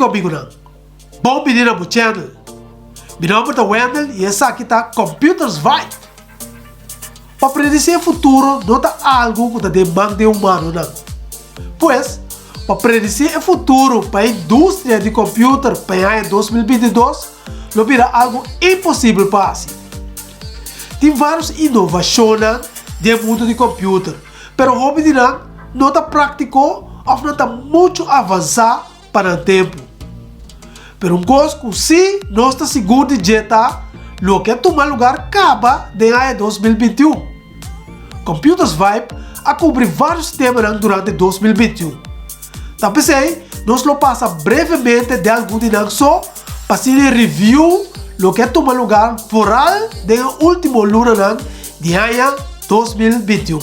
Kiko amigunan? Bon bini na bo channel. Mi nomber ta Wendell y esaki ta Computers Vibe. Pa predeci e futuro no ta algo cu ta den man di e humanonan. Pues, pa predeci e futuro pa e industria di computer pa e aña 2022 lo bira algo imposibel pa haci. Tin varios innovacionnan den e mundo di computer, pero hopi di nan no ta practico of nan ta mucho avansa pa nan tempu. Pero un kos ku sí nos ta sigur di dje ta loke a tuma lugar kaba den aña 2021. Computers Vibe a kubri vários temanan durante 2021. Ta p'esei nos lo pasa brevemente den algun di nan so pa asina review loke a tuma lugar foral den e último lunanan di aña 2021.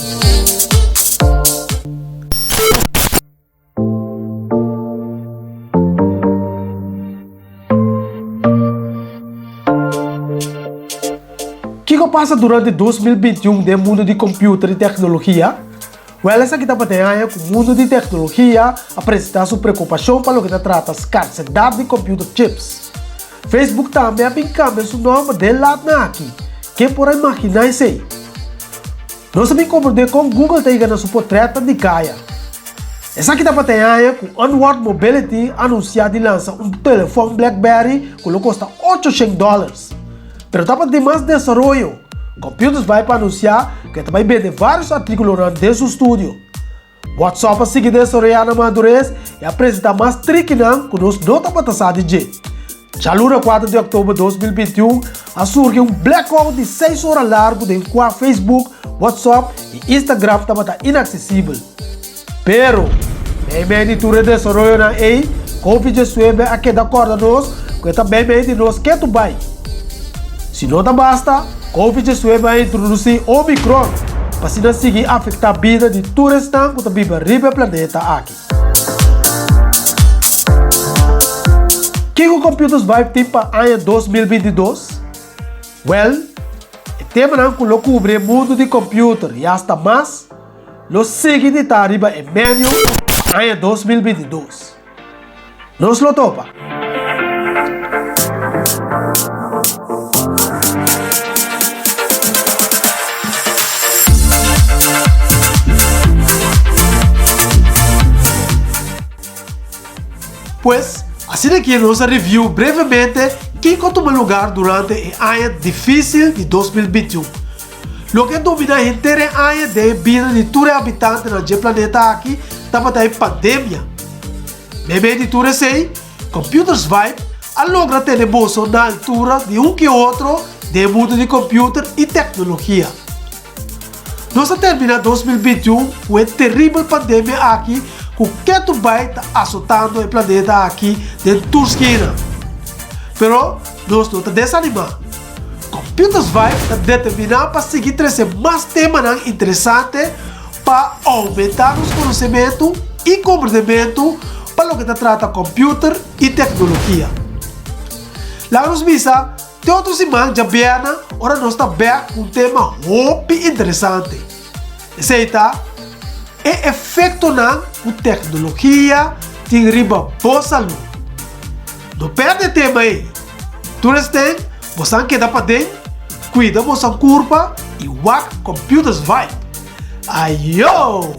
Kiko pasa durante 2021 den mundu di computer y tecnologia? Wel esaki tabata e aña cu mundu di tecnologia a presenta su preocupacion pa loke ta trata scarsedad di computer chips. Facebook tambe a bin cambia su nomber den latnan aki. Ken por a imagina esey? Nos a bin komprendé kon Google ta yega na su potrètnan di kaya. Esaki tabata e aña ku Onward Mobility a anunsiá di lansa un telefòn BlackBerry ku lo kosta ocho shen dòlars. Pero tabatin mas desaroyo. Computers bai pa anunsiá ku e ta bai bende vários artíkulonan den su studio. WhatsApp a sigui desaroyá na madures i a presentá mas trikinan ku nos no tabata sa di dje. Djaluna 4 di òktober 2021 a surgi un blackout di seis ora largu den kua Facebook, WhatsApp i Instagram tabata inaksesibel. Pero, meimei di tur e desaroyonan ei, Covid 19 a keda kòrda nos ku e ta meimei di nos ketu bai. Si no ta basta, Covid 19 a introdusí Omicron pa asina sigui afektá bida di tur esnan ku ta biba riba e planeta aki. Kiko Computers Vibe tin pa aña 2022? Wèl, e temanan ku lo kubri e mundu di kòmpiuter i asta mas lo sigui di ta riba e menu pa aña 2022. Nos lo topa! Pues, asina aki nos a review brevemente kiko a tuma lugar durante e aña dificil di 2021. Loke a domina henter e aña den e bida di tur e habitantenan dje planeta aki tabata e pandemia. Meimei di tur esei, Computers Vibe a logra tene boso na altura di un ke otro den e mundu di computer i teknologia. Nos a termina 2021 ku e teribel pandemia aki ku ketu bai ta asotando e planeta aki den tur skina. Pero nos no ta desanimá. Computers Vibe ta determiná pa sigui trese mas temanan interesante pa oumentá nos konosementu i komprendementu pa loke ta trata computer i teknologia. Laga nos bisa te otro siman djabièrnè ora nos ta bèk ku un tema hopi interesante. Esei ta e efektonan ku teknologia tin riba bo salú. No pèrdè e tema ei! Tur esten bosan keda paden, kuida bosan kurpa i wak Computers Vibe. Ayo!